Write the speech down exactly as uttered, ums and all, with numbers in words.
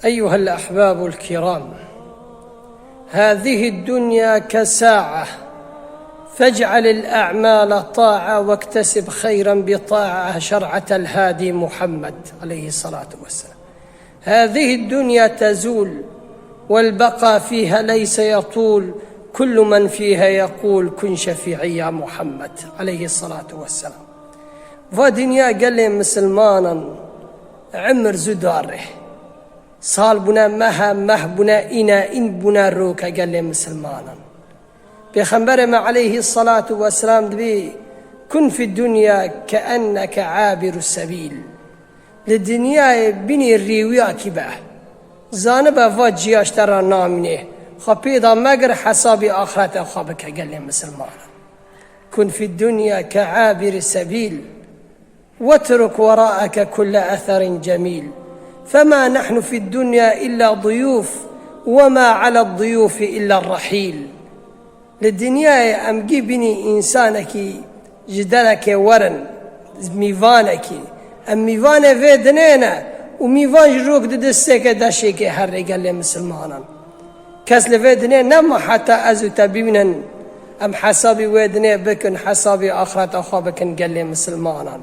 أيها الأحباب الكرام، هذه الدنيا كساعة، فاجعل الأعمال طاعة واكتسب خيرا بطاعة، شرعة الهادي محمد عليه الصلاة والسلام. هذه الدنيا تزول والبقاء فيها ليس يطول، كل من فيها يقول كن شفيعي يا محمد عليه الصلاة والسلام. Va dinya gelê misilmanan emir zû dare. Sal bûne mehe, meh bûne îne, în bûne roke gelê misilmanan. Pêxemberê me aleyhî salatu weselam dibê, kun fî dunya ke enneke abiru sebîl. Li dinyayê bînî rêwiyakî be. Zanibe va ciya ji te re namîne. Xwe pê de megir, hesabê axirete xwe bike gelê misilmanan. Kun fî dunya ke abiri sebîl. واترك وراءك كل أثر جميل، فما نحن في الدنيا إلا ضيوف، وما على الضيوف إلا الرحيل. Li dinyayê em gî bînî însanekî ji derekê werin, mîvanekî. Em mîvanê vê dinê ne û mîvan ji rok di distêke deşêkê herê gelê misilmanan. Kes li vê dinê nema heta ez û te bimînin, em hesabî wê dinê bikin, hesabî axireta xwe bikin gelê misilmanan.